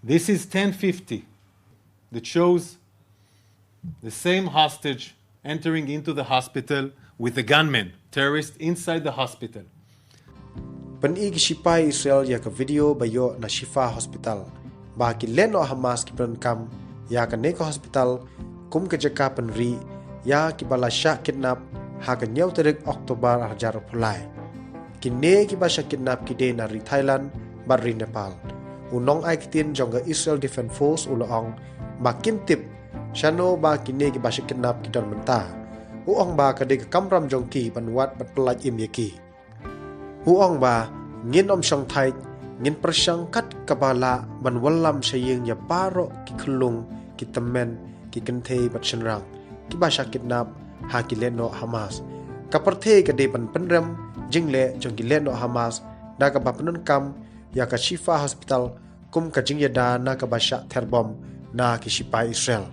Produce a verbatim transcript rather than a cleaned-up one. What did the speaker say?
This is ten fifty that shows the same hostage entering into the hospital with the gunman, terrorist, inside the hospital. Pyni ki shipai Israel ïa ka video ba ïoh na Shifa Hospital ba ki lehnoh Hamas ki pyndonkam ïa kane ka hospital kum ka jaka pynrih ïa kiba la shah kidnap ha ka hynñiew tarik October ar hajar arphew lai. Kine kiba shah kidnap ki dei na ri Thailand bad ri Nepal. U nongai ktien jong ka Israel Defense Force u la ong ba kim tip shano ba kine kiba shah kidnap ki don mynta. U ong ba ka dei ka kamram jong ki ban wad bad pyllait im ïa ki. U ong ba ngin ym shong thait, ngin pyrshang kat kaba lah ban wallam sha ïing ïa baroh ki khyllung, ki tymmen, ki kynthei bad shynrang kiba shah kidnap ha ki lehnoh Hamas. Ka pyrthei ka dei ban pynrem jingleh jong ki lehnoh Hamas da kaba pyndonkam ïa ka Shifa Hospital kum ka jingïada na kaba shah ther bom na ki shipai Israel.